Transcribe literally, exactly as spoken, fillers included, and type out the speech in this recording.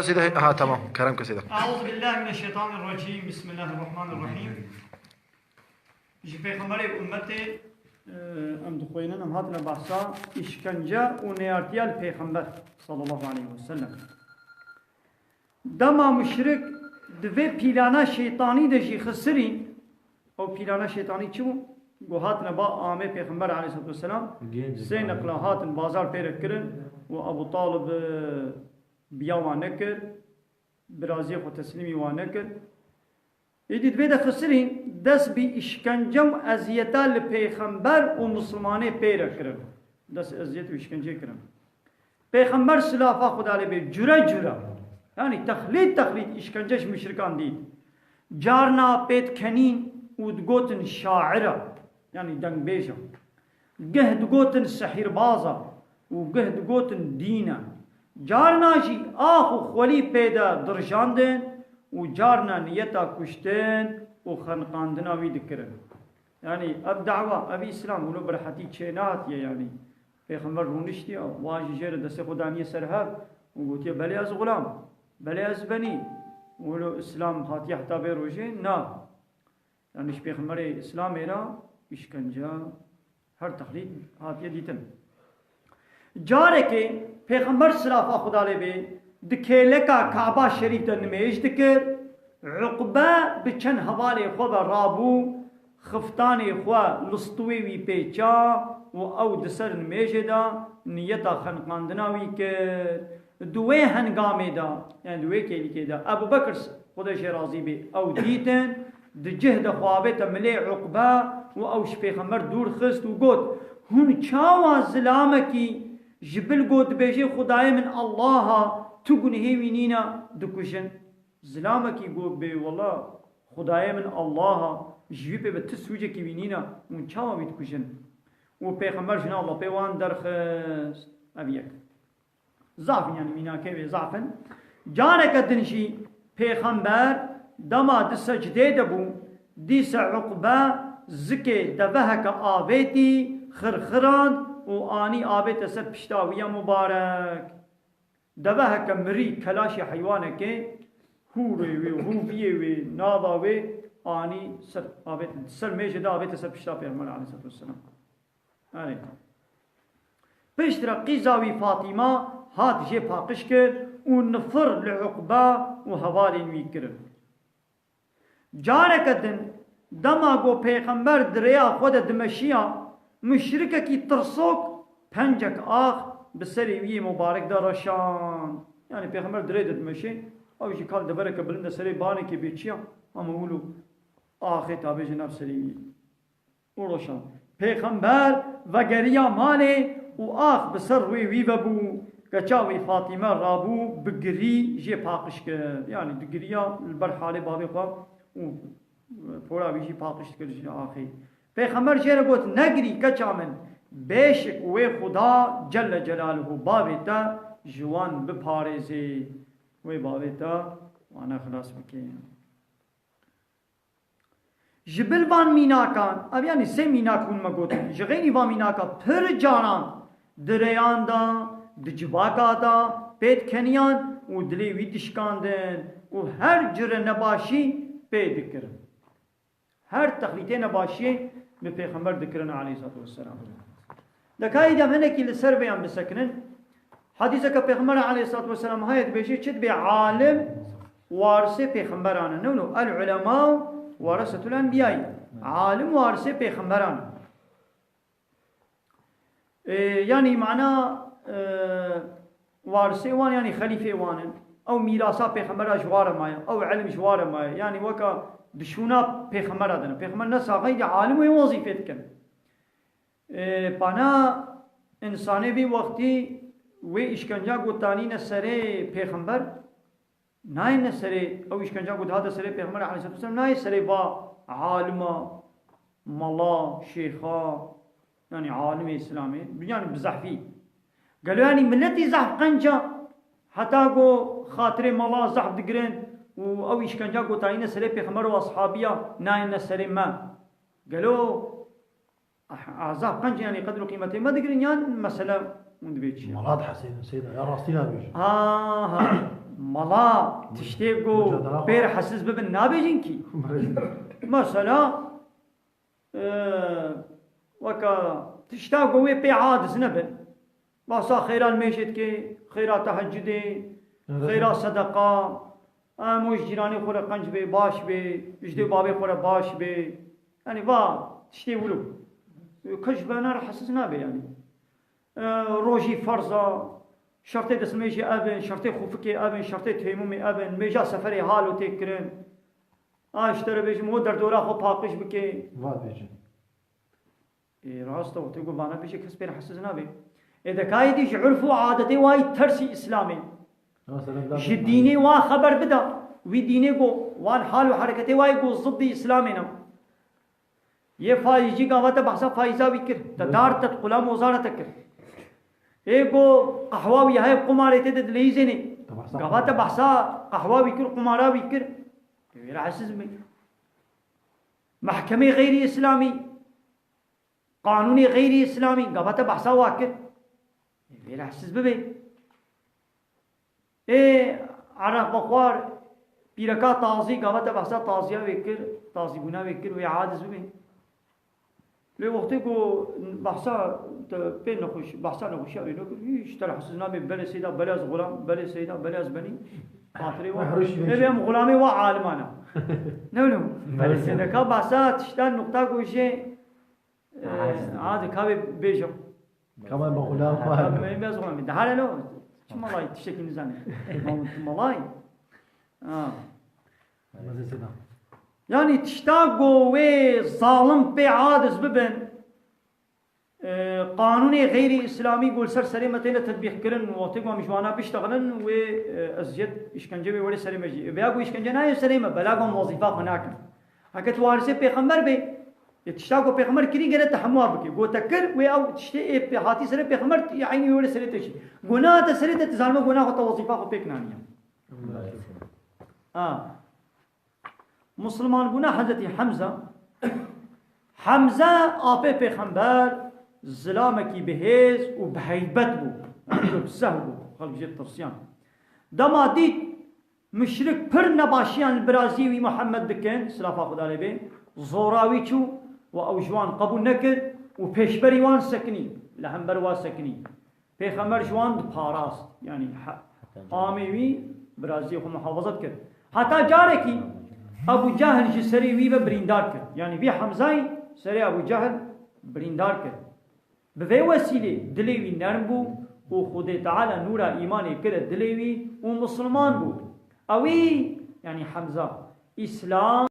Seyda, ha, tamam. Kerem ke Seyda. Eûzubillahimineşşeytanirracîm. Bismillahirrahmanirrahîm. Ji pêxemberê û ummetê, e, em dixwînin, em hatine behsa îşkence û neyartiya li pêxember sallallahu aleyhi ve sellem. Dema muşrik di vê pîlana şeytanî de jî xisirîn, ew pîlana şeytanî çi bû? Ku hatine ba amê pêxember aleyhissalatu vesselam, sê neqla hatin bazar pê re kirin û Ebu Talib, e, biya wan nekir, biraziyê xwe teslîmî wan nekir. Êdî divê de xisirîn dest bi îşkence û eziyeta li pêxember û misilmanê pê re kirin. Dest eziyet û îşkencê kirin. Pêxember silafa Xuda lê bê cure cure, yanî texlît texlît îşkence ji muşrikan dît. Carna pê dikenîn û digotin şair e, yanî dengbêj e. Geh digotin sihîrbaz e û geh digotin dîn e. Carna jî ax û xwelî pê de dirjandin û carna niyeta kuştin û xeniqandina wî dikirin. Yanî ev dawa, ev îslam wilo bi rehetî çênehatiye yanî. Pêxember rûniştiye, wan jî jê re destê xwe daniye ser hev û gotiye, belê ez xulam, belê ez benî. Wilo îslam hatiye heta vê rojê? Na. Yanî ji pêxemberê îslamê re îşkence, her texlît hatiye dîtin. Carekê pêxember silafa Xuda lê bê di kêleka Kaba Şerîf de nimêj dikir. Uqbe bi çend hevalê xwe ve rabû, xiftanê xwe li stûyê wî pêça û ew di ser nimêjê de niyeta xeniqandina wî kir. Di wê hengamê de, yani di wê kêlîkê de Ebu Bekir, Xuda jê razî bê, ew dîtin, di cih de xwe avête milê Uqbe û ew ji pêxember dûr xist û got, hûn çawa zilamekî ji bil got dibêjê Xudayê min Allah a, tu gunehê wî nîne, dikujin? Zilamekî got bê, wela Xudayê min Allah a, ji wî pê ve ti sûcekî wî nîne, hûn çawa wî dikujin? Û pêxember jina Allah pê wan derxist. Ev yek. Zaf in, yanî mînakê wê zaf in. Careke din jî pêxember dema di secdê de bû, dîse Uqbe zikê deveheke avêtî xirxirand û anî avête ser pişta wî ya mubarek. Deveheke mirî, kelaşê heywanekê, hûrê wê, hûviyê wê, nava wê anî ser avêt-, ser mêjê de avête ser pişta Pêxember aleyhissalatu vesselam. Erê. Piştre qîza wî Fatîma hat jê paqij kir û nifir li Uqbe û hevalên wî kirin. Careke din dema ku Pêxember di rêya xwe de dimeşiya, muşrikekî tirsok pencek ax bi serê wî yê mubarek de reşand. Yanî Pêxember di rê de dimeşê, ew jî kal devereke bilind e serê banekê bê çiya, ama wilo axê tabê ji nav serê wî. Û roşan. Pêxember vegeriya malê û ax bi ser rûyê wî ve bû. Keça wî Fatîme rabû, bi girî jê paqij kir. Yanî digiriya li ber halê bavê xwe û pora wî jî paqij dikir ji axê. Pêxember jê re got, negirî keça min, bêşik wê Xuda Celle Celaluhu bavê te ji wan biparêzê. Wê bavê te wana xilas bike. Ji bil van mînakan, ev yanî sê mînak hûn me gotin, ji xeynî van mînaka pir caran di rêyan de, di civaka de pê dikeniyan û dilê wî dişkandin û her cure nebaşî pê dikirin. Her texlîtê nebaşiyê bi Pêxember dikirin aleyhissalatu vesselam. Dekayî de em hinekî li ser vê em bisekinin. Hedîseke Pêxember aleyhissalatu vesselam heye dibêje, çi dibê alim warisê pêxemberan e. Ne wilo, el ulema warasetul enbiyayî. Alim warisê pêxemberan e. E, yanî mana, e, warisê wan yanî xelîfê wan in. Ew mîrasa pêxembera ji wa re maye. Ew ilim ji wa re maye. Yanî weka di şûna pêxembera de ne. Pêxember ne saxeyî de alim wê wezîfê dikin. E, pana insanê vî wextî wê îşkenca ku tanîne serê pêxember, nayêne serê, ew îşkenca ku dihate serê pêxember aleyhissalatu vesselam, nayê serê va alima, mala, şêxa, yanî alimê Îslamê, yanî bi zehfî. Gelo yanî miletî zehf qenca, heta ku xatirê mala zehf digirin û ew îşkenca ku tanîne serê pêxember û ashabiya, nayêne serê me. Gelo Ah, ah, zaf qenc, yanî qedr û qîmetê me digirin, yan mesele hûn dibê çi ye? Mala dihesênin Seyda, ya rastî nabêjin. Ha, ha. Mala tiştê ku pêr hesiz bibin nabêjin kî. Mesela, e, weka tişta ku wê pê aciz nebin. Bahsa xêra nimêjê dike, xêra tehecudê, xêra sedeqa, em û ji cîranê xwe re qenc bê, baş bê, ji dê babê xwe re baş bê. Yanî va tiştê wilo. Kes ji bena re hesiz nabe yanî. E, rojî ferz a, şertê destmêjê ev in, şertê xufikê ev in, şertê têmûmê ev in, mêja seferê halo tê kirin. A ji te re bêjim, o derdora xwe paqij bike. Va bêjin. Ê, rast e, wextê ku vana bêje, kes pê re hesiz nabe. Ê, dekayê dî ji urf û adetê wayî tersî Îslamê. Mesela, ji dînê wa xeber bida. Wî dînê ku wan hal û hereketê wayî ku ziddî Îslamê ne. Yê faîzcî gava te behsa faîza wî kir. Te dar te qulam ozara te kir. Ê ku qehwa wî heye qumarê tê de dileyîzênê. Te behsa Gava te behsa qehwa wî kir, qumara wî kir. Ê, wê rahatsiz bî. Mehkemê xeyrî Îslamî, qanûnê xeyrî Îslamî, gava te behsa wa kir. Ê, wê rahatsiz bibê. Ê, ereq vexwar, pîreka tazî, gava te behsa taziya wê kir, tazîbûna wê kir, wê aciz bibê. Lê wextê ku behsa te pê nexweş, behsa nexweşiya wê nekir, hîç te rahatsiz nabe, belê seyda, belê ez xulam, belê seyda, belê ez benî, xatirê wa. Mehruş Ê, bê em xulamê wa aliman e. Ne wilo? Belê seyda. Sêdeka behsa tişta nuqta ku jê, e, Aciz. Aciz, ka wê bêjim. Kamal be xulam. Tabii, benim biraz olan bir daha ne o? Çi malayî tiştekî nizane. Mahmut, çi malayî? Ha. Mezesina. Yanî tişta ku wê zalim pê aciz bibin, e, qanûnê xeyrî Îslamî ku li ser serê me têne tetbîq kirin, wextê ku em ji wana biştexilin, wê, e, eziyet, îşkence wê were serê me jî. E, veya ku îşkence nayê serê me, bela ku em wezîfa xwe nakin. Heke tu warisê pêxember bê, ê tişta ku pêxember kirî gere te hemûa bikê. Ku te kir, wê ew tiştê ê pê hatî serê pêxember, eynî wê were serê te jî. Ku nehate serê te, tu zanime ku naxwe te wezîfa xwe pêk naniye. Ha. Musulman bûna Hezretî Hemza. Hemza apê pêxember zilamekî bi hêz û bi heybet bû. Yanî bi zehf bû. Xelk jê tirsiyan. Dema dît muşrik pir nebaşiyan li birazî wî Muhammed dikin, silafa Xuda lê bê, zora wî çû û ew ji wan qebûl nekir û pêşberî wan sekinî, li hember wa sekinî. Pêxember ji wan diparast, yanî he-, amê wî, birazî xwe muhafaza dikir. Heta carekî Ebû Cehil ji serê wî ve birîndar kir. Yanî vî Hemzayî serê Ebû Cehil birîndar kir. Bi vê wesîlê dilê wî nerm bû û Xwedê Teala nûra îmanê kire dilê wî û misilman bû. Ewî, yanî Hemza, Îslam